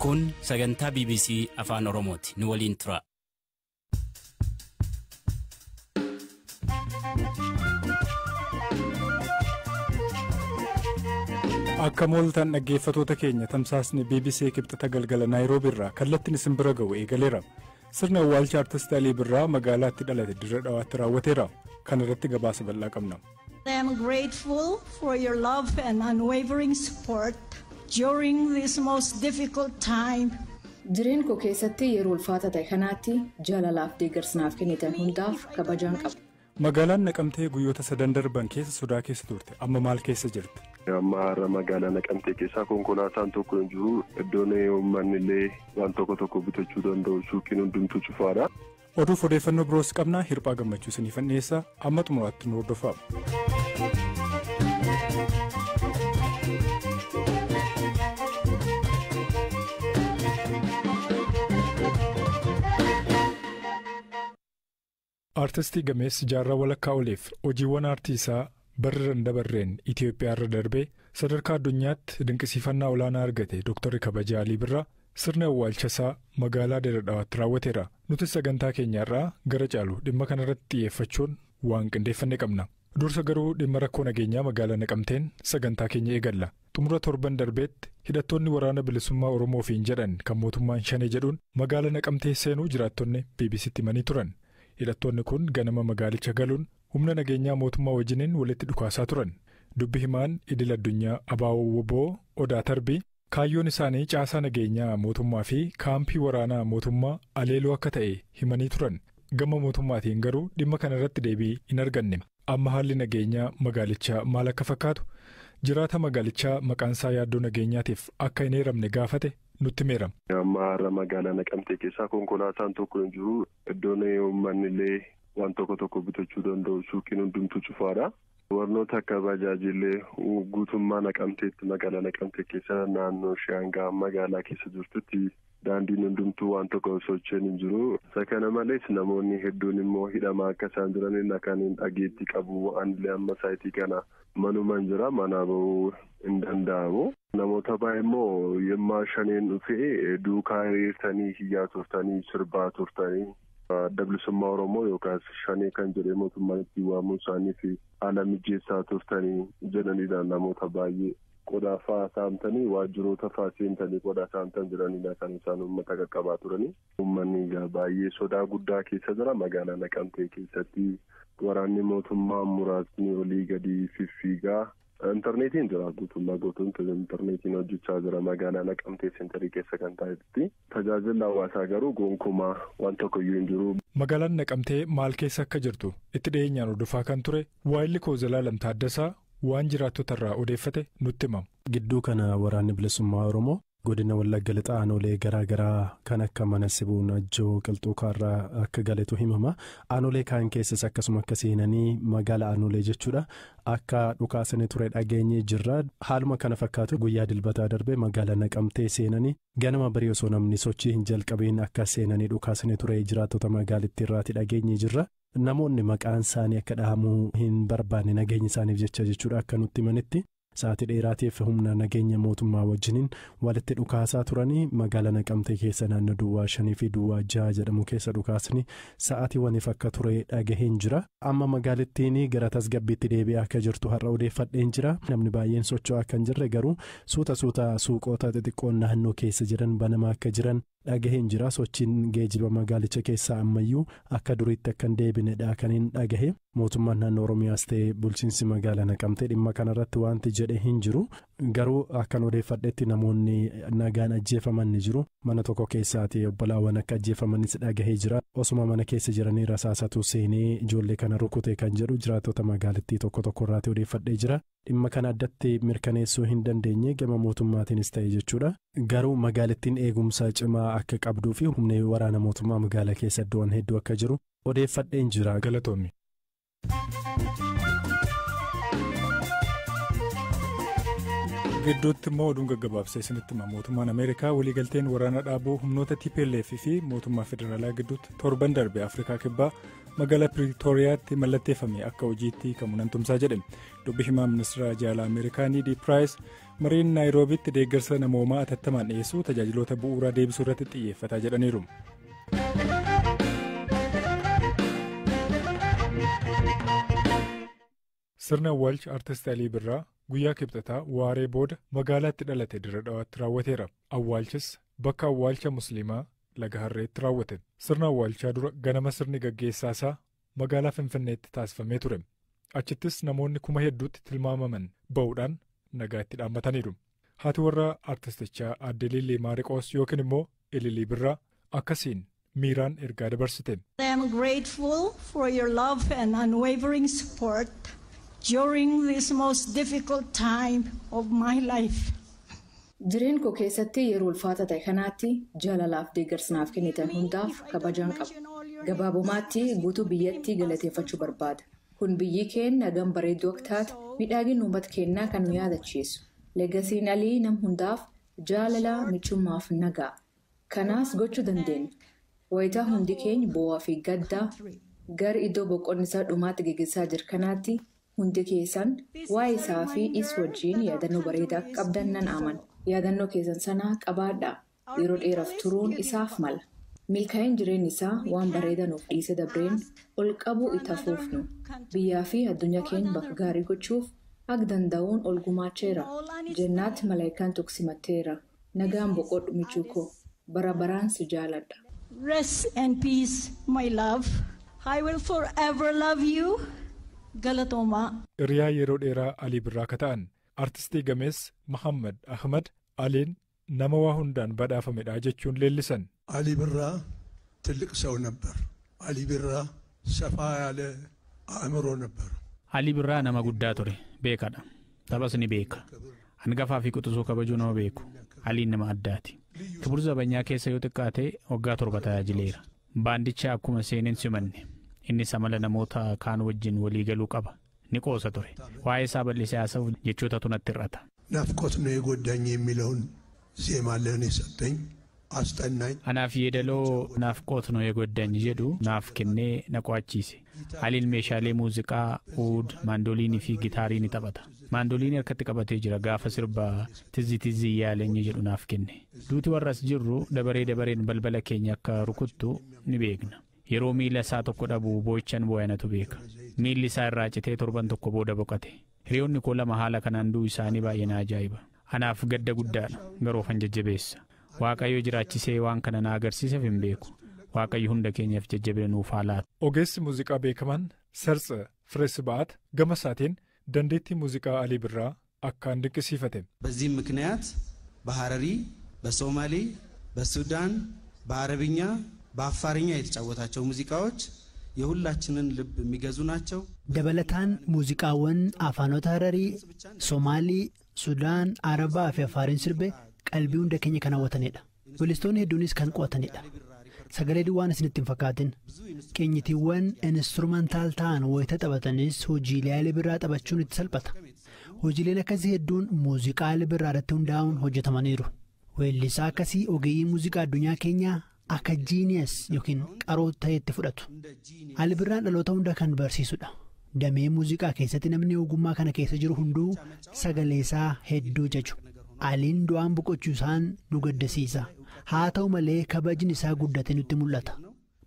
Kun sagantaa BBC Afaan Oromooti. Nu waliin tura. Akka mooltan dhaggeeffatoota keenya, tamsaasni BBC Kibxata galgala Naayiroobi irraa kallattiin isin bira ga'u eegaleera. Sirna awwaalcha artist Alii Birraa magaalaatti dhalate Dirra Dhawaatti raawwateera. Kana irratti gabaasa bal'aa qabna. I am grateful for your love and unwavering support during this most difficult time. Jireen koo keessatti yeroo ulfaata ta'e kanaatti jaalalaaf deeggarsa naaf kennitan hundaaf kabajaan qaba. Magaalaan Naqamtee guyyoota sadan darban keessa sodaa keessa turte, amma maal keessa jirti? Amma har'a magaalaa Naqamtee keessaa konkolaataan tokko hin jiru. Iddoon uummanni illee waan tokko tokko bitachuu danda'u, suuqiin hundumtuu cufaadha. Oduuf odeeffannoo biroos qabnaa. Hirphaa Gammachuu isiniifan dhiyeessa, amma xumuraatti nu hordofaa. Artistii gameessi jaarraa walakkaa oliif hojiiwwan aartii isaa barri dabarreen Itoophiyaa irra darbee sadarkaa addunyaatti dinqisiifannaa olaanaa argate, Dr. Kabajaa Alii Birraa, sirna awwaalcha isaa magaalaa Dirra Dhawaatti raawwateera. Nuti sagantaa keenya irraa gara caalu dhimma kanarratti xiyyeeffachuun waan qindeeffanne qabna. Dursa garuu dhimma rakkoo nageenyaa magaalaa Naqamteen sagantaa keenya eegalla. Xumura torban darbeetti hidhattoonni Waraana Bilisummaa Oromoofiin jedhan kan mootummaan Shanee jedhuun magaalaa Naqamtee seenuu jiraattonni BBCtti himanii turan. Hidhattoonni kun ganama magaalicha galuun humna nageenyaa mootummaa wajjiniin walitti dhukaasaa turan. Dubbi himaan idil addunyaa ABO WBO Odaa Tarbii kaayyoon isaanii caasaa nageenyaa mootummaa fi kaampii waraanaa mootummaa aleeluu akka ta'e himanii turan. Gama mootummaatiin garuu dhimma kana irratti deebii hin arganne. Amma haalli nageenyaa magaalichaa maal akka fakkaatu jiraata magaalichaa maqaansaa yaaddoo nageenyaatiif akka hin eeramne gaafate nutti himeera. Amma har'a magaalaa Naqamtee keessaa konkolaataan tokko hin jiru. Iddoon uummanni illee waan tokko tokko bitachuu danda'u, suuqiin hundumtuu cufaadha. Warnoota akka bajaajillee guutummaa Naqamteetti, magaalaa Naqamtee keessa naannoo Shaangaa magaalaa keessa jirtutti daandiin hundumtuu waan tokko socho'een hin jiru. Isa kana malees namoonni hedduun immoo hidhamaa akka isaan jiraniin kan dhageetti qabu. Anillee amma saayitii kana manumaan jira, manaa bahuu hin danda'amu. Namoota baay'ee immoo yemmaa Shaneen dhufee duukaa hiriirtanii hiyyaa turtanii, sirbaa turtanii, Adda Bilisummaa Oromoo yookaas Shanee kan jedhee mootummaan ittiin waamuu isaanii fi haala mijeessaa turtanii jedhanidha. Namoota baay'ee qodaa fa'aa saamtanii, waajjiroota fa'aa seentanii qodaa saamtan jedhanidha kan isaan uummata qaqqabaa turanii. Uummanni baay'ee sodaa guddaa keessa jira. Magaalaa Naqamtee keessatti waraanni mootummaa muraasni olii gadi fiffiigaa. Intarneetiin jira, guutummaa guutuun intarneetiin hojjechaa jira magaalaa Naqamtee sentarii keessa kan ta'etti. Tajaajilli hawaasaa garuu gonkumaa waan tokkoyyuu hin jiru. Magaalaan Naqamtee maal keessa akka jirtu itti dhiyeenyaan hordofaa kan ture waayilli koo Zalaalam Taaddasaa waan jiraattota irraa odeeffate nutti himama. Gidduu kana Waraanni Bilisummaa Oromoo godina Wallagga Lixaa aanolee garaa garaa kan akka Mana Sibuu, Najjoo, Qilxuu Kaarraa akka galetu himama. Aanolee kaan keessas akkasuma akka seenanii magaala aanolee jechuudha akka dhukaasanii ture dhageenyee jirra. Haaluma kana fakkaatu guyyaa Dilbataa darbee magaala Naqamtee seenanii ganama barii osoo namni sochii hin jalqabiin akka seenanii dhukaasanii ture jiraattota magaalittii irraati dhageenyee jirra. Namoonni maqaan isaanii akka dhahamuu hin barbaanne nageenya isaaniif jecha jechuudha akka nutti himanitti, sa'aatii dheeraatiif humna nageenya mootummaa wajjiniin walitti dhukaasaa turanii. Magaalaa Naqamtee keessa naannoo duwwaa 5 fi duwwaa 6 jedhamu keessa dhukaasni sa'aatiiwwaniif akka ture dhagaheen jira. Amma magaalittiin gara tasgabbiitti deebi'aa akka jirtu har'a odeeffadheen jira. Namni baay'een socho'aa akka hin jirre, garuu suuta suuta suuqota xixiqqoon naannoo keessa jiran banamaa akka jiran dhagaheen jira. Sochiin geejiba magaalicha keessaa ammayyuu akka duriitti akka hin deebinedha kan hin dhagahe. Mootummaan naannoo Oromiyaas ta'e bulchiinsi magaalaa Naqamtee dhimma kanarratti wanti jedhe hin jiru. Garuu akkan odeeffadhetti namoonni nagaan ajjeefaman ni jiru. Mana tokko keessaati obbolaawwan akka ajjeefamanis dhagahee jira. Osuma mana keessa jiranii rasaasatu seenee ijoollee kana rukute kan jedhu jiraattota magaalittii tokko tokko irraati odeeffadhee jira. Dhimma kana addatti mirkaneessuu hin dandeenye gama mootummaatiinis ta'e jechuudha. Garuu magaalittiin eegumsa cimaa akka qabduu fi humni waraana mootummaa magaalaa keessa iddoowwan hedduu akka jiru odeeffadheen jira. Galatoomi. Gidduutti immoo oduun gaggabaabsee isinitti hima. Mootummaan Ameerikaa waliigalteen waraana dhaabuu humnoota TPLF fi mootummaa federaalaa gidduutti torban darbe Afrikaa Kibbaa magaalaa Piriitooriyaatti mallatteeffame akka hojiitti hiikamu nan tumsaa jedhe. Dubbi himaa ministeera jaalaa Ameerikaa Niidi Piraayis mariin Naayiroobitti deeggarsa namoomaa atattamaan dhiyeessuu tajaajiloota bu'uuraa deebisuu irratti xiyyeeffataa jedhaniiru. Sirna awwaalcha Artist Alii Birraa guyyaa kibxataa waaree booda magaalaatti dhalate Dirra Dhawaatti raawwateera. Awwaalchis bakka awwaalcha Musliimaa Laga Harreetti raawwate. Sirna awwaalchaa dura ganama sirni gaggeessaa isaa magaalaa Finfinneetti taasifamee ture. Achittis namoonni kuma hedduutti tilmaamaman ba'uudhaan nagaa itti dhaammataniiru. Haati warraa artistichaa Aadde Lillii Maariqoos yookiin immoo Ililii Birraa akkasiin miiraan ergaa dabarsite. I am grateful for your love and unwavering support during this most difficult time of my life. Jireen koo keessatti yeroo ulfaata ta'e kanaatti jaalalaaf deeggarsa naaf kennitan hundaaf kabajaan qaba. Gabaabumaatti guutuu biyyattii galateeffachuu barbaada. Kun biyyi keenya hagam bareedduu akka taate miidhagina uummata keenyaa kan nu yaadachiisu. Legasiin Alii nam hundaaf jaalala michummaaf nagaa. Kanaas gochuu dandeenya. Wayitaa hundi keenya bo'aa fi gaddaa gara iddoo boqonni isaa dhumaatti geggeessaa jiru kanaatti hundi keessan waa'ee isaa fi is wajjin yaadannoo bareedaa akka qabdan nan amana. Yaadannoo keessan sana qabaadhaa. Yeroo dheeraaf turuun isaaf mala. Milkaa'in jireenyi isaa waan bareedaa nuuf dhiise dabreen ol qabuu itti hafuufnu. Biyyaa fi addunyaa keenya bakka gaarii gochuuf akka danda'uun ol gumaacheera. Jennaatti malaayikaan tuqsimateera. Nagaan boqodhu michuu koo. Bara baraan si jaaladha. Rest and peace, my love. I will forever love you. Galatoomaa. Hiriyaa yeroo dheeraa Alii Birraa akka ta'an artistii gameessa Muhammad Ahmad Aliin nama waa hundaan badhaafamedha jechuun leellisan. አሊ ቢራ ትልቅ ሰው ነበር። አሊ ቢራ ሰፋ ያለ አእምሮ ነበር። Alii Birraa nama guddaa ture beekadha. Taphas ni beeka. Hangafaa fi quxisuu kabajuu nama beeku. Aliin nama addaati. Kibur zabanyaa keessa yoo xiqqaate waggaa 7 tajaajileera. Baandicha akkuma seeneen simanne. Innis amala namoota kaan wajjin walii galuu qaba. Ni qoosa ture. Waa'ee isaa bal'isee haasa'uuf jechootatu natti hir'ata. ናፍቆት ነው የጎዳኝ የሚለውን ዜማ ለእኔ ሰጠኝ፣ አስጠናኝ። Anaaf yeedaloo naafqoot ነው የጎዳኝ jedhu naaf kennee na qo'achiise. Aliin meeshaalee muuziqaa uud, maandoliinii fi gitaarii ni taphata. Maandoliinii harkatti qabatee jira gaafa sirba tizzi tizzi yaalenyi jedhu naaf kenne. Duuti warras jirru dabaree dabareen balbala keenya akka rukuttu ni beekna. Yeroo miila isaa tokko dhabu boo'ichaan boo'anatu beeka. Miilli isaa irraa citee torban tokko booda boqote. Hiriyoonni koo lama haala kanaan du'u isaanii baay'ee na ajaa'iba. Anaaf gadda guddaadha garuu ofan jajjabeessa. Waaqayyo jiraachisee waan kana na agarsiiseef hin beeku. Waaqayyo hunda keenyaaf jajjabina nuuf haa laatu. Ogeessi muuziqaa beekamaan Sarsa Fireesbaat gama isaatiin dandeettii muuziqaa Alii Birraa akkaan dinqisiifate. በዚህም ምክንያት በሐረሪ፣ በሶማሌ፣ በሱዳን፣ በአረብኛ፣ በአፋርኛ የተጫወታቸው ሙዚቃዎች የሁላችንን ልብ የሚገዙ ናቸው። Dabalataan muuziqaawwan afaanota Hararii, Somaalii, Sudaan, Arabaa fi Afaariin sirbe qalbii hunda keenya kan hawwatanidha. Weellistoonni hedduunis kan qo'atanidha. Sagalee duwwaan isinitti hin fakkaatin. Qeenyitiiwwan instrumental ta'an wayita taphatanis hojiilee Alii Birraa taphachuun itti salphata. Hojiileen akkasii hedduun muuziqaa Alii Birraa irratti hundaa'uun hojjetamaniiru. Weellisaa akkasii ogeeyyii muuziqaa addunyaa keenyaa akka genius yookiin qaroo ta'etti fudhatu. Alii Birraan dhaloota hunda kan barsiisudha. Damee muuziqaa keessatti namni ogummaa kana keessa jiru hunduu sagalee isaa hedduu jaju. Aliin du'aan boqochuu isaan nu gaddisiisa. Haa ta'u malee kabajni isaa guddatee nutti mul'ata.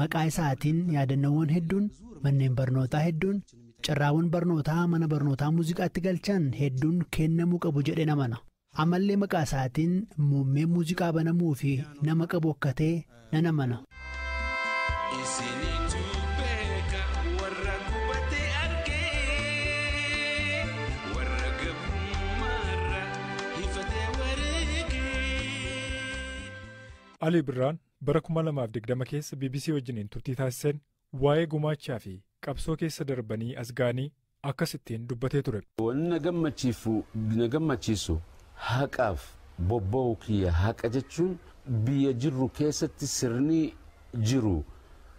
Maqaa isaatiin yaadannoowwan hedduun, manneen barnootaa hedduun, carraawwan barnootaa mana barnootaa muuziqaatti galchan hedduun kennamuu qabu jedhee amana. Ammallee maqaa isaatiin muummeen muuziqaa banamuu fi nama qabu akka ta'e nan amana. Alii Birraan bara 2020 keessa BBC wajjiniin turtii taasiseen waa'ee gumaachaa fi qabsoo keessa darbanii as ga'anii akkasittiin dubbatee ture. Wanni na gammachiisu haqaaf bobba'uu kiyya. Haqa jechuun biyya jirru keessatti sirni jiru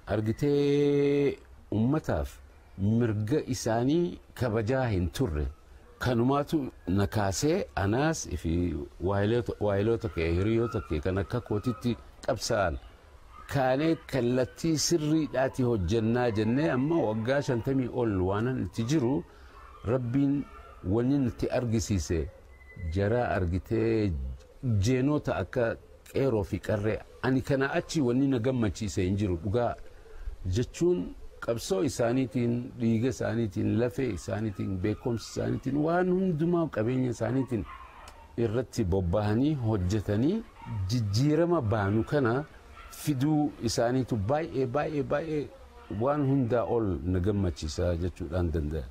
argitee ummataaf mirga isaanii kabajaa hin turre. Kanumaatu na kaasee anaas fi waayiloota kee hiriyoota kee kan akka kootitti qabsaa'an kaanee kallattii sirriidhaati hojjannaa jennee amma waggaa 50 ol waanan itti jiru rabbiin wanni nutti argisiise jaraa argitee jeenota akka qeeroo fi qarree ani kana achi wanni na gammachiise hin jiru dhugaa jechuun qabsoo isaaniitiin dhiiga isaaniitiin lafee isaaniitiin beekumsa isaaniitiin waan hundumaa qabeenya isaaniitiin irratti bobbahanii hojjetanii jijjiirama baanu kana fiduu isaaniitu baay'ee baay'ee baay'ee waan hundaa ol na gammachiisa jechuudhaan danda'a.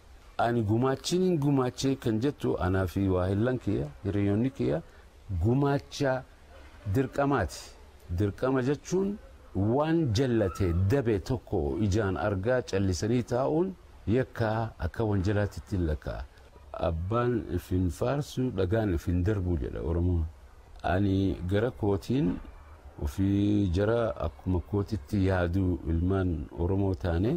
Ani gumaachiin gumaachee kan jettu anaa fi waahillan kiyya hiriyoonni kiyya gumaacha dirqamaati. Dirqama jechuun waan jallate dabe tokko ijaan argaa callisanii taa'uun yakkaa akka wanjalaatti ittiin lakkaa'a. Abbaan ifin faarsu dhagaan ifin darbu jedha Oromoon. Ani gara kootiin ofii jara akkuma kootitti yaaduu ilmaan Oromoo taane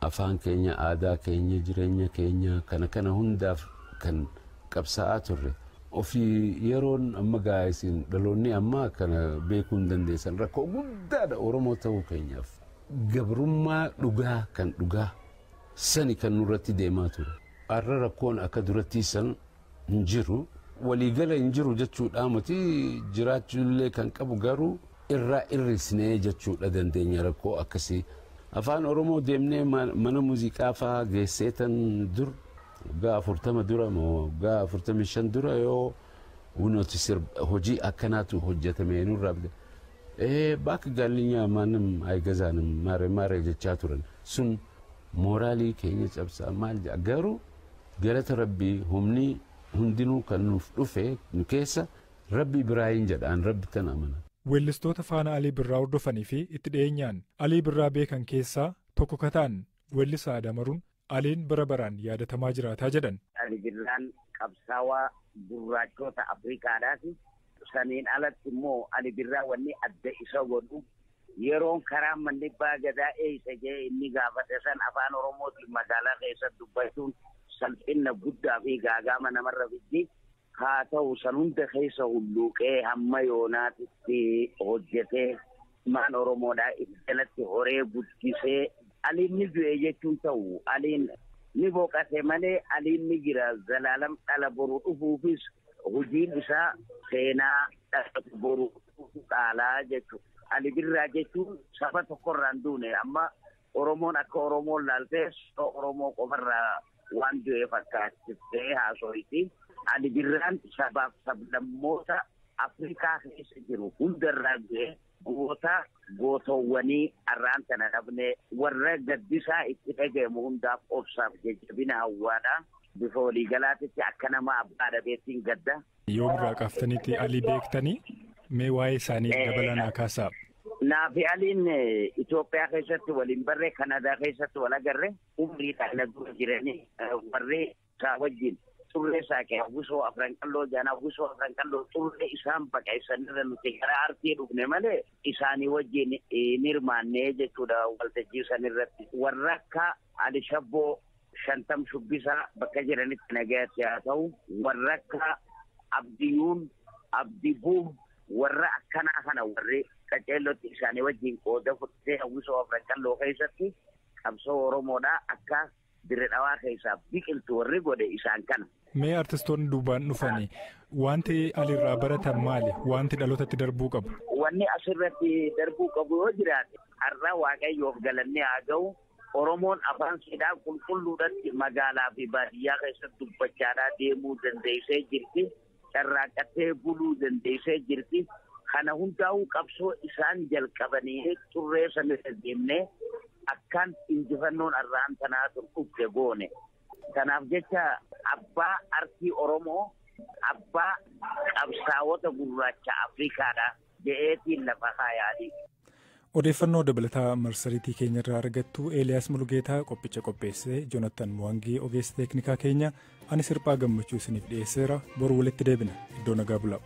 afaan keenya aadaa keenya jireenya keenya kana kana hundaaf kan qabsaa'aa turre. Ofii yeroon amma gaa'e isin dhaloonni amma kana beekuu hin dandeessan rakkoo guddaadha Oromoo ta'uu keenyaaf. Gabrummaa dhugaa kan dhugaa sani kan nurratti deemaa ture. Har'a rakkoon akka duratti san hin jiru. Waliigala hin jiru jechuudha miti jiraachuullee kan qabu garuu irraa irrisnee jechuudha dandeenya rakkoo akkasii. Afaan Oromoo deemnee mana muuziqaa fa'aa geesseetan dur waggaa 40 dura waggaa 45 dura yoo nuti hojii akkanaatu hojjetame nurraa bide. Bakka gaalinyaa maanim aygazaanim maaree maaree jechaa turan sun mooraalii keenya cabsaa maal jedha garuu galata rabbii humni hundinuu kan nuuf dhufe nu keessa rabbi Ibraahiim jedhaan rabbi tan amana. Weellistoota faana Alii Birraa hordofanii fi itti dhiyeenyaan Alii Birraa beekan keessaa tokko kataan weellisaa Adamaruun Aliin bara baraan yaadatamaa jiraataa jedhan. Ali Birraan qabsaawaa gurraachota Afrikaadhaati. Saniin alatti immoo Ali Birraa wanni adda isa godhu yeroon karaa manni gadaa eessa jee inni gaafate san afaan Oromootiin magaalaa keessatti dubbachuun salphina guddaa fi gaagaama namarra fiddi. Haa ta'u san hunda keessa hulluuqee hamma yoonaatitti hojjetee maan Oromoodhaa jalatti horee guddisee Aliin ni du'e jechuun ta'u Aliin ni boqate malee Aliin ni jira zalaalam dhala boru dhufuufis hojiin isaa seenaa dhala boru dhufu dhaalaa jechuudha. Ali Birraa jechuun saba tokkorraan duune amma Oromoon akka Oromoon laaltee Oromoo qofarraa waan du'e fakkaattee haasoyti. Ali Birraan sabaaf sablammoota Afrikaa keessa jiru hundarraa du'e goota gootowwanii har'aan tana dhabne warra gaddisaa itti dhaga'amu hundaaf obsaaf jajjabina hawwaadha. Bifa waliigalaatitti akka nama abbaa dhabeettiin gadda. Yoom irraa qaaftaniitti Alii beektanii mee waa'ee isaanii dabalanaa kaasaa? Naafi Aliin Itoophiyaa keessatti waliin barree Kanadaa keessatti wal agarre umriidhaan dura jiranii warree isaa wajjin xurree saaqee hawwisoo afran qalloo jaan hawwisoo afran qalloo xurree isaan baqeessanirra nuti gara artii dhufne malee isaanii wajjin hin hirmaannee jechuudha waltajjii sanirratti. Warra akka Ali Shabboo 50 shubbisaa bakka jiranitti nagaatti haa ta'u warra akka Abdiyuun Abdibuu warra akkanaa kana warri qaceellotti isaanii wajjin qooda fudhatee hawwisoo afran qalloo keessatti qabsoo Oromoodhaa akka dirree dhawaa keessaa biqiltu warri godhe isaan kana. Mee artistoonni duubaan dhufanii wanti Aliirraa baratan maali? Wanti dhalootatti darbuu qabu? Wanni asirratti darbuu qabu yoo jiraate har'a Waaqayyoof galannee haa ga'u Oromoon afaan seedaa qulqulluudhaatti magaalaa fi baadiyyaa keessatti dubbachaadhaa deemuu dandeessee jirti. Carraaqqattee buluu dandeessee jirti. Kana hundaa'uu qabsoo isaan jalqabanii xurree sanirra deemnee akkaan injifannoon har'aan tanaa dhufte goone. Kanaaf jecha abbaa artii Oromoo abbaa qabsaawota gurraacha Afrikaadha jedheetiin lafa kaayaadhi. Odeeffannoo dabalataa marsariitii keenya irraa argattu Eeliyaas Mulugeetaa qophicha qopheessee Joonatan Muwangii ogeessa teeknikaa keenya ani Sirphaa Gammachuu isiniif dhiyeesseera boru walitti deebina iddoo nagaa bulaa.